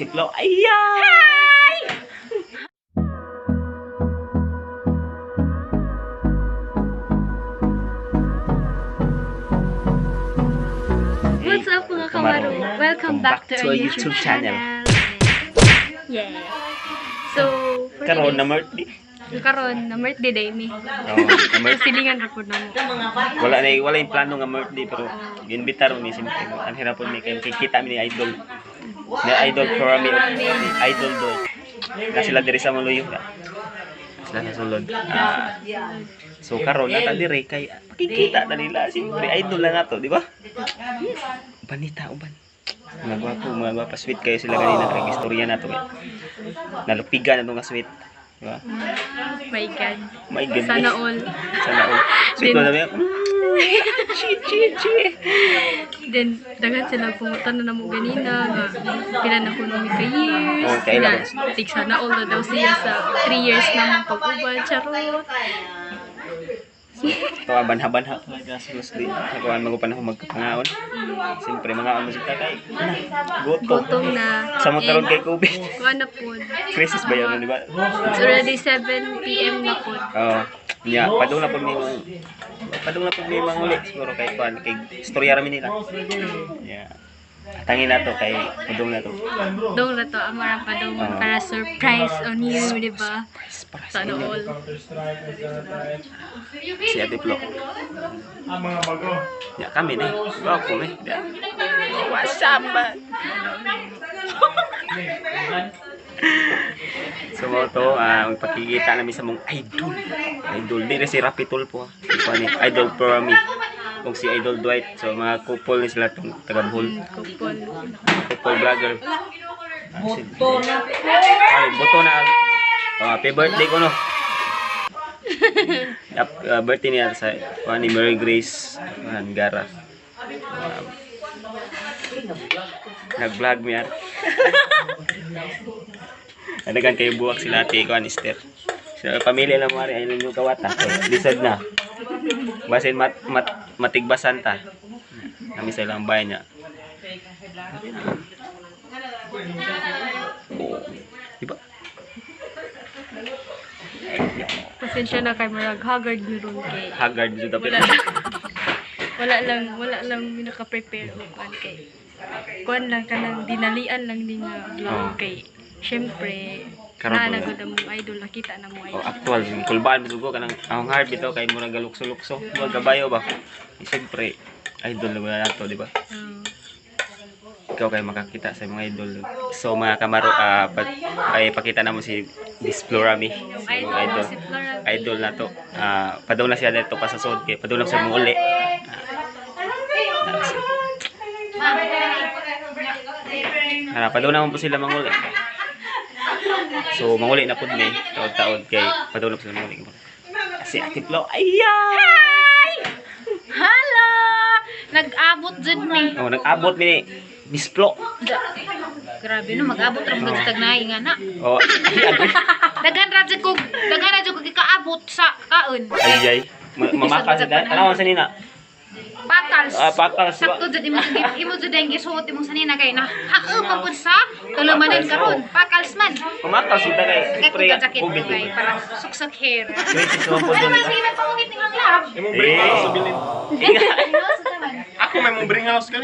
Ate Flo. Ayan! Hi! What's up, mga kamaru? Welcome back to our YouTube channel. Yeah. So, for Karon na today's- birthday. Karon na birthday day mi. Oo, na birthday. Silingan ra pud namo. Wala yung plano nga birthday pero giinbitar mi siyempre. Ang hirap po mi kay kikita mi ni Idol. Ni Idol Florami, ni Idol do. Na sila diri sa Maluyo. Sila sa sulod. Ah, so karon na ta diri kay pakikita ta nila siyempre idol na nato, di ba? Banita uban. Mga gwapo, mga gwapa, sweet kayo sila kanina kay istorya nato kay. Nalupigan na tong ka sweet. Di ba? My God. My goodness. Sana all. Sana all. Sweet Then- na namin. Chi, chi, chi. Then, daghan sila pumunta na namo ganina nga pila na kuno mi ka years. Oh, kailan? Nga, tig sana all na daw siya sa 3 years na mong pag-uban. Charot. Ito ang banha-banha. Nagasunod di. Nagawan magupan ako magkapangaon. Siyempre, mga mo si tatay. Na, gutom. Gutom na. Sa mo taron And, kay COVID. Kuha na po. Crisis ba yun, di ba? It's already 7 p.m. na po. Oo. Nya, padung na po mi padung na po mi manguli siguro kay kuan kay istorya ra mi nila. Yeah. Atangin na to kay padung na to. Dong na to, amarang pa dong Oo. para surprise on you, di ba? Surprise para sa Sana inyo. all. Si Ate Flo. Ang mga bago. Ya kami ni. Gwapo mi. Ya. What's up, man? So mo to, magpakikita namin sa mong idol. Idol di na si Rapi Tulfo. Ah. Ni Idol Perami. Ug si Idol Dwight. So mga couple ni sila tong taga Bohol. Couple. Couple vlogger. Buto na. Ay, buto na. Oh, happy birthday ko no. Yep, birthday niya sa kuan ni Mary Grace Angara. Nag-vlog mi ar. Nadagan kayo buwak sila ate kuan Esther. So, pamilya lang mo ari ay ninyo kawata. Kay lisod na. Basin mat, mat matigbasan ta. Kami sa ilang bahay niya. Oo. Di ba? Pasensya na kay Murag haggard ni ron kay. Haggard jud Wala lang. Wala lang mi naka-prepare og kuan kay. Kuan lang kanang dinalian lang ni nga vlog Oo. kay. Syempre, Karon na po. nagod ang mong idol, nakita na mo Oh, idol. actual kulbaan mo ko kanang ang heart bitaw kay murag galukso-lukso, murag gabayo ba. Eh, siyempre idol na wala nato, di ba? Oo. Ikaw kay makakita sa mga idol. So mga kamaro, ay pakita na mo si Displorami, si Idol, mga idol. si Flora. Idol na to. Ah, padaw na siya dito pa sa sod kay padaw na siya muli. Ah, padaw na po sila manguli. So manguli na pud mi taod-taod kay padaw na po sila manguli. Si Ate Flo, ayan! Hala! Nag-abot jud mi. Oh, nag-abot mi ni Miss Flo. Grabe no, mag-abot ra mo tag naay nga na. Oh, ay, agoy. Daghan ra jud ko gikaabot sa kaon. Ay, ay. Mamaka sa dad. Ano sa nina? Pakals. Ah, pakals. Sakto jud imo jud ang gisuot imong sanina kay na hae man pud sa tulumanan karon. Pakals man. Mamaka sa kay Kay siyempre kung jacket COVID. kay para suksok hair. Crisis naman po Wala dun. man sige man pangungit ning ang lab. Imong bring house sa bilin. Ako may mong bring house ka.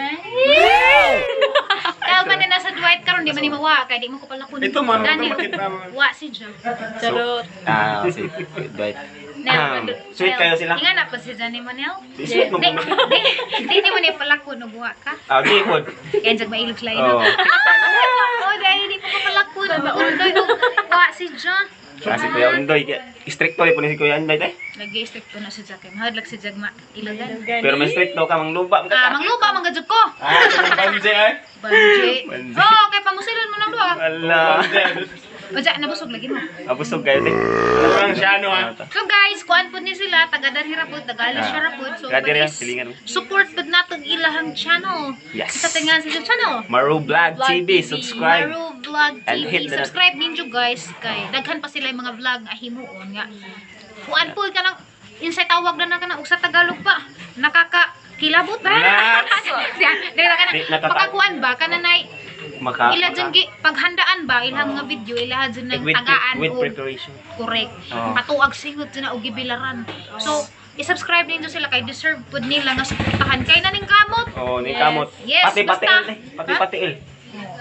Kaya man na nasa Dwight karon di man ni mawa kay di mo ko pala kun. Ito man, Dani. ito makita mo. Wa si Jo. Charot. Ah, si Dwight. Nel, Sweet kayo sila. Inga na pa si Johnny Manel. Sweet mo Di, po. di, di, di mo ni pala ko buha ka. Ah, di po. Kaya jag mailog sila Oh. ino. Oh, dahil di pa ko pala ko. Undoy wa si John. Ah, si Kuya Undoy. Stricto rin po ni si Kuya Undoy, te. Lagi stricto na si Jack. Mahadlak si Jag ma ilagan. Pero may stricto ka, mangluba. Ah, manglupa man gajud ko. Ah, itong banje ay. Banje. Banje. Oh, kay pamusilon mo nang duha. Wala. Banje. Oja nabusog lagi mo. Abusog kayo, te. Parang siya ano ah. So guys, kuan pud ni sila taga Darhira pud, taga Alicia ra pud. So Taga Darhira, please, silingan mo. support pud natong ilahang channel. Yes. Sa tingan sa channel. Maru Vlog Vlog TV, subscribe. Maru Vlog And TV. hit the Subscribe ninyo guys kay daghan pa sila yung mga vlog nga himuon nga. Kuan po ka nang insay tawag na na kanang og sa Tagalog pa. Nakaka kilabot ba? Nuts! Di na ka na. Di, Makakuan ba kananay Maka, Ila dyan paghandaan ba ilang mga video, ila dyan ng with, tagaan with og preparation. Correct. Oo. Patuag singot dyan na og gibilaran. So, i-subscribe ninyo sila kay deserve pud nila nga suportahan kay naning kamot. Oh, ni kamot. Yes, Pati basta. patiil eh. Pati Ha? patiil.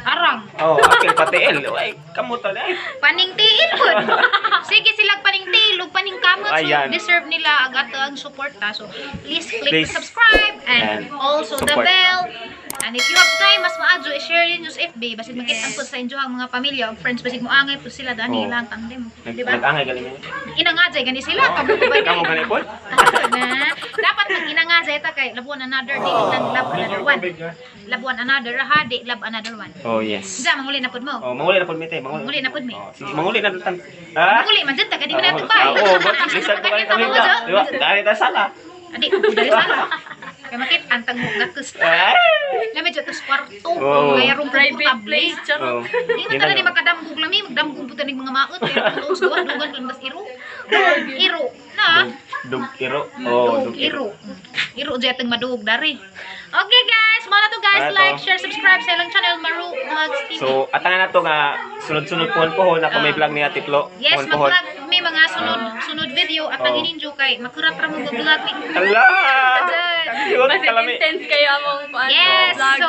Arang. Oh, apil patiil. Ay, kamot ay. Paningtiil pud. Sige sila paningtiil ug paningkamot. So, Ayan. deserve nila ang ato ang suporta. So, please click Please. the subscribe and And also the support. bell. And if you have time, mas maadyo i-share ninyo sa FB. Basig makita po sa inyo ang mga pamilya o friends. Basig moangay po sila dani Oh. ilang tandem. Nag Di ba? Nag-angay galing mo. Inangajay gani sila. Kamo ba Kamo gani po? Na. Dapat mag-inanga sa ita kay labuan another di nang love another one. Labuan another ha di love another one. Oh, yes. Diyan manguli na pud mo. Oh, manguli na po mi te, manguli. Manguli na pud mi. Oh, sige, manguli na tan. Ah? Manguli man jud ta kay di man Ah, nato bay. Oo, ba't lisad ko kayo kami na. Di ba? Dahil ta sala. Adi, dali sala. Kay makit antang mo gakus. Ay! Lami jud tos kwarto. Oo. Kaya rong Private komportable. place, charot. Oh. Di man tanan ni makadamgog lami, magdamgog pud tanig mga maot kay tuos duwa dugan lang iro. Iro na. Dug iro. Oh, Dug dug iro. iro. Iro jud atong maduog dari. Okay guys, mao na to guys, Mao na to. Like, share, subscribe sa ilang channel Maru Vlogs TV. So, atangan na to nga sunod-sunod pohon pohon ako may vlog ni Ate Flo. Yes, Pohon pohon. mag-vlog may mga sunod sunod video at Oo. ang ininjo kay makurat ra mo vlog ni. Ala! Cute Mas kalami. intense kayo among kuan. Yes, vlog. so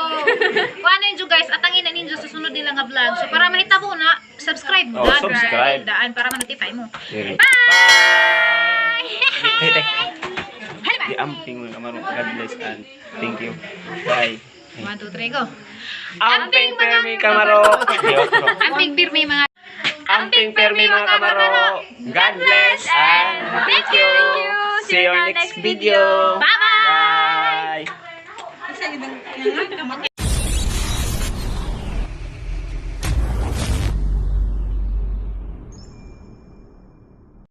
kuano ninyo guys, atangin na ninyo sa sunod nila nga vlog. So para mahitabo na, subscribe mo Oh, daan, subscribe. Daan para ma-notify mo. Bye. Bye. Tay, tay. Hala ba? Di amping mga kamaro. God bless and thank you. Bye. 1, 2, 3, go. Amping permi kamaro. Amping pirmi mga Amping permi mga kamaro. God bless and thank you. See you on next video. Bye-bye. Bye.